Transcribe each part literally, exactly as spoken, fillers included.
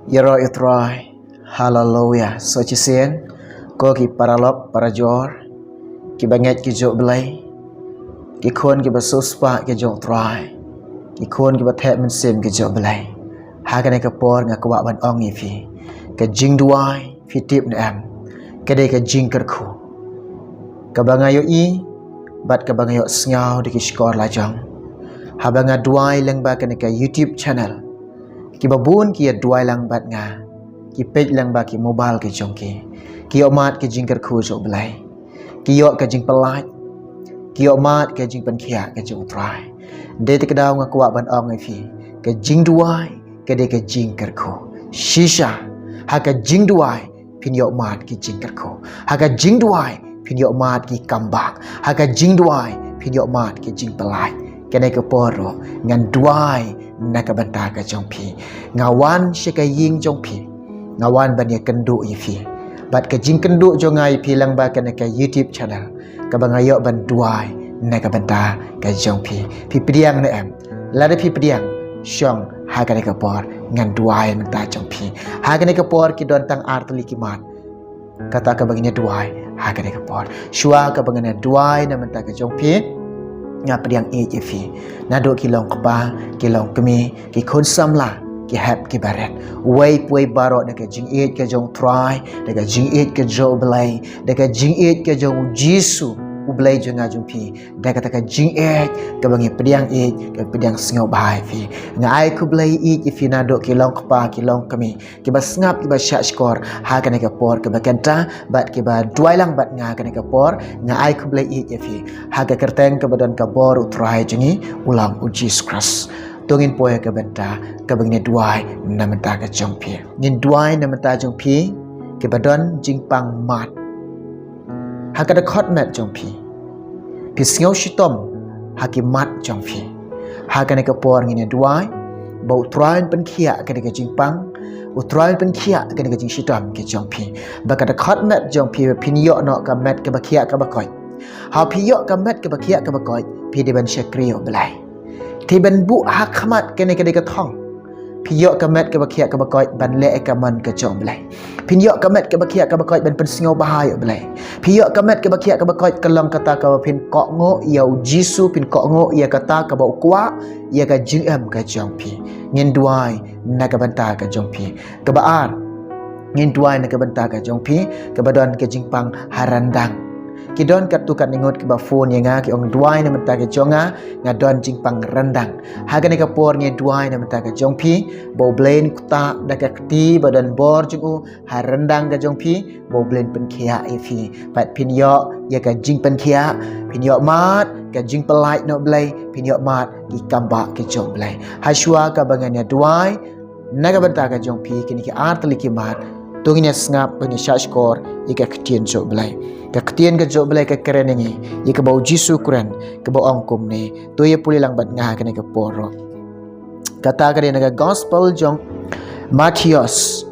Ïaroh ïa u Trai. Haleluya. Sa shisien, ko ki paralok parajor, ki bangeit ki jong u Blei, ki khun ki ba siewspah ki jong u Trai, ki khun ki ba thep mynsiem ki jong u Blei. Ha kane ka por nga kwah ban ong ïa phi, ka jingduwai, phi tip ne em, ka dei ka jingkyrkhu kaba nga ïohi bad kaba nga ïohsngew da ki shkor lajong. Haba nga duwai lyngba kane ka YouTube channel, ki babun ki ïa duwai lang bad nga, ki peit lyngba ki mobile ki jong ki, ki ïoh mad ka jingkyrkhu jong u Blei, ki ïoh ka jingpyllait, ki ïoh mad ka jingpynkhiah ka jong u Trai. Dei te ka daw nga kwah ban ong ïa phi, ka jingduwai ka dei ka jingkyrkhu. Shisha, ha ka jingduwai phin ïoh mad ki jingkyrkhu. Ha ka jingduwai phin ïoh mad ki kambah. Ha ka jingduwai phin ïoh mad ki jingpyllait. Kane ka por ruh ngan duwai na ka bynta ka jong phi. Nga wan sha ka ïing jong phi, nga wan ban ïakynduh ïa phi. Bad ka jingkynduh jong nga ïa phi lyngba kane ka YouTube channel, kaba nga ïoh ban duwai na ka bynta ka jong phi. Phi pdiang ne em? Lada phi pdiang, shong ha kane ka por ngan duwai na ka bynta jong phi. Ha kane ka por ki don tang ar tylli ki mat kata kaba ngin ïa duwai ha kane ka por. Shuwa kaba ngin ïa duwai na ka bynta ka jong phi, nga pdiang ïeit ïa phi. Naduh ki long kpa, ki long kmie, ki khun samla, ki hep ki barit. Uwei pa uwei baroh da ka jingïeit ka jong u Trai, da ka jingïeit ka jong u Blei, da ka jingïeit ka jong u Jisu, u Blei jong nga jong phi. Da kata ka jingïeit kaba ngi pdiang ïeit, kaba pdiang sngewbha ïa phi. Nga ai khublei ïeit ïa phi naduh ki long kpa, ki long kmie, kiba sngap, kiba shahshkor ha kane ka por kaba kynta, bad kiba duwai lang bad nga ha kane ka por. Nga ai khublei ïeit ïa phi ha ka kyrteng kaba don ka bor u Trai jong ngi, u long u Jisu Khrist. To ngin poi ha ka bynta kaba ngin duwai na ka bynta ka jong phi. Ngin duwai na ka bynta jong phi kiba don jingpang mat ha ka dkhot met jong phi. Phi sngew shitom ha ki mat jong phi. Ha kane ka por ngin ïa duwai ba u Trai un pynkhiah kane ka jingpang, u Trai un pynkhiah kane ka jingshitom ka jong phi. Ba ka dkhot met jong phi, ba phin ïoh noh ka met kaba khiah kaba koit. Ha phi ïoh ka met kaba khiah kaba koit, phi dei ban shakri ïa u Blei. Te ban buh ha khmat kane ka dei ka thong. Phi ïoh ka met kaba khiah kaba koit ban leh ïa ka mon ka jong u Blei. Phin ïoh ka met kaba khiah kaba koit ban pynsngewbha ïa u Blei. Phi ïoh ka met kaba khiah kaba koit ka long kata kaba phin kohnguh ïa u Jisu, phin kohnguh ïa kata kaba u kwah ïa ka jingim ka jong phi. Ngin duwai na ka bynta ka jong phi. Kaba ar, ngin duwai na ka bynta ka jong phi kaba don ka jingpang ha ryndang. Ki don katto katne ngut kiba phone ïa nga, ki ong, duwai na ka bynta ka jong nga, nga don jingpang ryndang. Ha kane ka por ngi duwai na ka bynta ka jong phi, ba u Blei un ktah da ka kti ba don bor jong u ha ryndang ka jong phi, ba u Blei un pynkhiah ïa phi. Bad phin ïoh ïa ka jingpynkhiah, phin ïoh mad ka jingpyllait na u Blei, phin ïoh mad ki kambah ka jong u Blei. Ha shuwa kaba ngan ïa duwai na ka bynta ka jong phi, kine ki ar tylli ki mat, to ngin ïa sngap, ngin ïa shahshkor ïa ka ktien jong u Blei. Ka ktien ka jong u Blei ka kren ïa ngi ïa kaba u Jisu u kren, kaba ong kumne. To ïa pule lang bad nga ha kane ka por ruh. Kata ka dei na ka gospel jong u Mathaios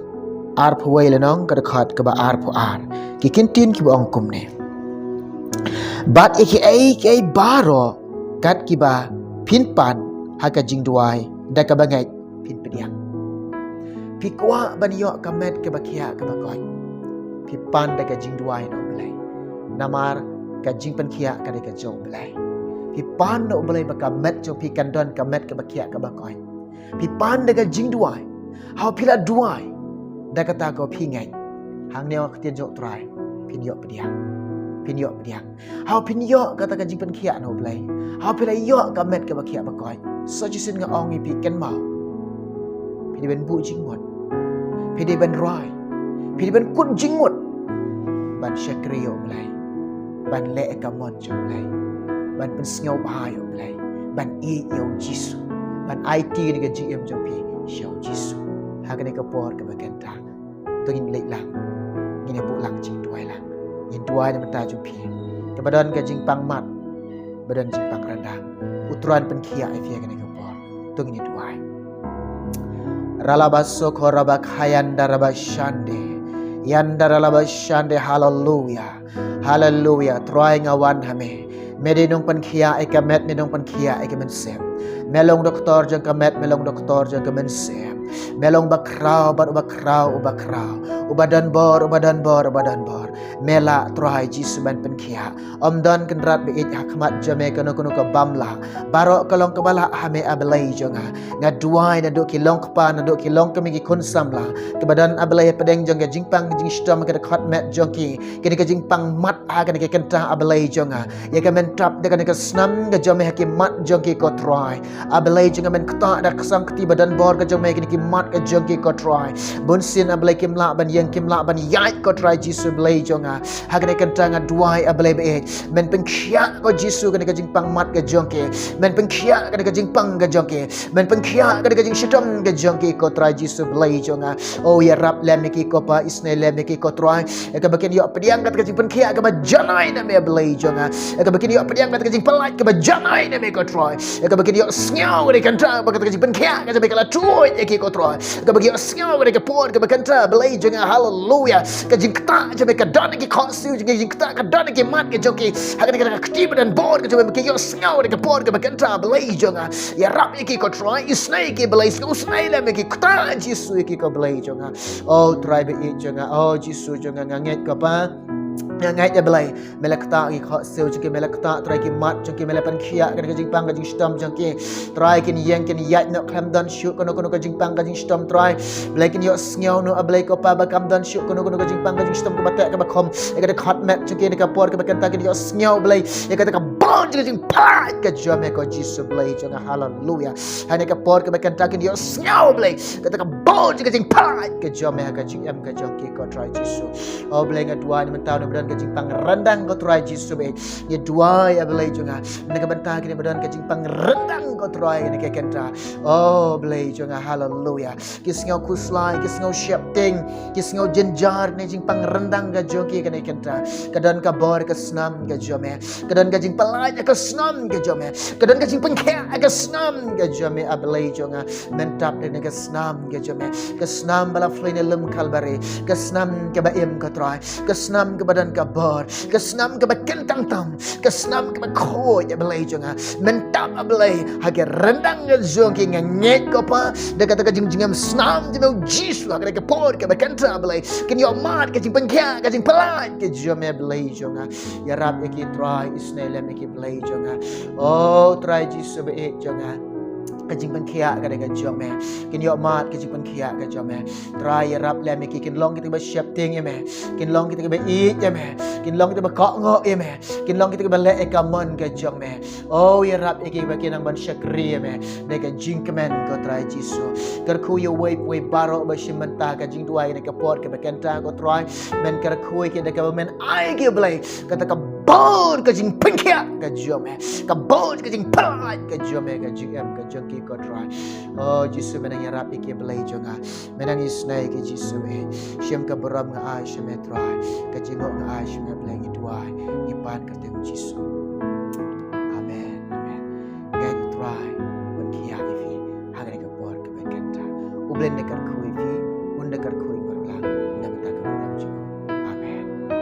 arphew wei lynnong, ka dkhot kaba arphew ar. Ki kyntien kiba ong kumne: Bad ïa kiei kiei baroh kat kiba phin pan ha ka jingduwai da kaba ngeit, phin pdiang. Phi kwah ban ïoh ka met kaba khiah kaba koit, phi pan da ka jingduwai na u Blei. Namar ka jingpynkhiah ka dei ka jong u Blei. Phi pan na u Blei ba ka met jong phi kan don ka met kaba khiah kaba koit. Phi pan da ka jingduwai. Haba phi la duwai da kata kaba phi ngeit, hangne ha ka ktien jong u Trai, phin ïoh pdiang. Phin ïoh pdiang. Haba phin ïoh kata ka jingpynkhiah na u Blei, haba phi la ïoh ka met kaba khiah ba koit, sa shisien nga ong ïa phi, kynmaw, phi dei ban buh jingmut, phi dei ban rai, phi dei ban kut jingmut ban shakri ïa u Blei, ban leh ïa ka mon jong u Blei, ban pynsngewbha ïa u Blei, ban ïeit ïa u Jisu, ban aiti ïa ka jingim jong phi sha u Jisu. Ha kane ka por kaba kynta, to ngin leit lang, ngin ïa buh lang jingduwai lang. Ngin duwai na ka bynta jong phi, kaba don ka jingpang mat, ba don jingpang ryndang. U Trai un pynkhiah ïa phi ha kane ka por. To ngin ïa duwai. Ralaba soko raba khayanda raba shande. Yanda ralaba shande, haleluya. Haleluya. Trai, nga wan ha me. Me dei nongpynkhiah ïa ka met, me nongpynkhiah ïa ka mynsiem. Me long doktor jong ka met, me long doktor jong ka mynsiem. Me long bakhraw bad uba khraw, uba khraw, uba donbor, uba donbor, uba donbor. Me lah Trai Jisu ban pynkhiah. Ym don kynrad ba ïeit ha khmat jong me kano kano kaba ym lah. Baroh ka long kaba lah ha me A Blei jong nga. Nga duwai naduh ki long kpa, naduh ki long kmie, ki khun samla, kiba don A Blei hapdeng jong ka jingpang ka jingshitom, ka dkhot met jong ki, kane ka jingpang mat ha kane ka kynta A Blei jong nga. Ïa ka men tap da kane ka snam ka jong me ha ki mat jong ki ko Trai. A Blei jong nga, men ktah da ka sangkti ba donbor ka jong me ha kine ki mat ka jong ki ko Trai. Bunsien A Blei kim lah ban ïeng, kim lah ban ïaid ko Trai Jisu Blei jong nga. Ha kane ka kynta nga duwai A Blei ba ïeit, men pynkhiah ko Jisu kane ka jingpang mat ka jong ki. Men pynkhiah kane ka jingpang ka jong ki. Men pynkhiah kane ka jingshitom ka jong ki ko Trai Jisu Blei jong nga. Oh, ïarap lem ïa ki ko Pa, isynei lem ïa ki ko Trai. Ïa kaba kin ïoh pdiang kata ka jingpynkhiah kaba janai na me Blei jong nga. Ïa kaba kin ïoh pdiang kata ka jingpyllait kaba janai na me ko Trai. Ïa kaba kin ïoh sngew kane ka kynta ba kata ka jingpynkhiah ka jong me ka la tuid ïa ki ko Trai. Ïa kaba kin ïoh sngew kane ka por kaba kynta Blei jong nga. Haleluia. Ka jingktah jong me ka don ha ki khohsiew jong ki, ka jingktah ka don ha ki mat ka jong ki. Ha kane ka kti ba donbor ka jong me, ba kin ïoh sngew kane ka por kaba kynta Blei jong nga. Ïarap ïa ki ko Trai, isynei ïa ki Blei, sngewsynei lem ïa ki, ktah Jisu ïa ki ko Blei jong nga. Oh Trai ba ïeit jong nga, oh Jisu jong nga, nga ngeit ko Pa. Nga ngeit A Blei, me la ktah ki khohsiew jong ki, me la ktah Trai ki mat jong ki, me la pynkhiah kane ka jingpang ka jingshitom jong ki. Trai kin ïeng kin ïaid noh khlem don shuh kano kano ka jingpang ka jingshitom Trai. Blei kin ïoh sngew noh A Blei ko Pa ba kam don shuh kano kano ka jingpang ka jingshitom kaba teh kaba khum. Ïa kata ka khot met jong ki ha kane ka por kaba kynta kin ïoh sngew Blei ïa kata ka bor jong ka jingpyllait ka jong me ko Jisu Blei jong nga. Haleluia. Ha kane ka por kaba kynta kin ïoh sngew Blei kata ka bor jong ka jingpyllait ka jong me ha ka jingim ka jong ki ko Trai Jisu. Oh Blei, nga duwai na mynta na ba don ka jingpang ryndang ko Trai Jisu ba ïeit. Nga duwai A Blei jong nga na ka bynta kine ba don ka jingpang ryndang ko Trai kane ka kynta. Oh Blei jong nga, haleluia. Ki sngew khuslai, ki sngew sheptieng, ki sngew jynjar na jingpang ryndang ka jong ki kane ka kynta. Ka don ka bor ka snam ka jong me. Ka don ka jingpyllait ka snam ka jong me. Ka don ka jingpynkhiah ka snam ka jong me A Blei jong nga. Men tap da kane ka snam ka jong me. Ka snam ba la plie na lum Kalbari. Ka snam kaba im ko Trai. Ka snam kaba don ka bor. Ka snam kaba kyntang tam. Ka snam kaba khuid A Blei jong nga. Men tap A Blei ha ki ryndang ka jong ki, nga ngeit ko Pa. Da kata ka jingjngem snam jong me U Jisu ha kane ka por kaba kynta A Blei. Kin ïoh mad ka jingpynkhiah ka jingpyllait ka jong me A Blei jong nga. Ïarap ïa ki Trai, isynei lem ïa ki Blei jong nga. Oh Trai Jisu ba ïeit jong nga. Ka jingpynkhiah ka dei ka jong me. Kin ïoh mad ka jingpynkhiah ka jong me. Trai ïarap lem ïa ki, kin long kita kiba sheptieng ïa me. Kin long kita kiba ïeit ïa me. Kin long kita kiba kohnguh ïa me. Kin long kita kiba leh ïa ka mon ka jong me. Oh ïarap ïa ki ba kin nang ban shakri ïa me. Da ka jingkmen ko Trai Jisu. Kyrkhu ïa uwei pa uwei baroh ba shim bynta ka jingduwai na ka por kaba kynta ko Trai. Men kyrkhu ïa ki da kaba men ai ki Blei. Kata ka bor ka jingpynkhiah ka jong me. Ka bor ka jingpyllait ka jong me, ka jingim ka jong ki ko Trai. Oh Jisu, men nang ïarap ïa ki Blei jong nga. Men nang isynei ïa ki Jisu eh. Shim ka burom nga ai sha me Trai. Ka jingnguh nga ai sha me Blei, ngi duwai, ngi pan kyrteng Jisu. Amen. Amen. Ngi duwai ban khiah ïa phi ha kane ka por kaba kynta. U Blei un kyrkhu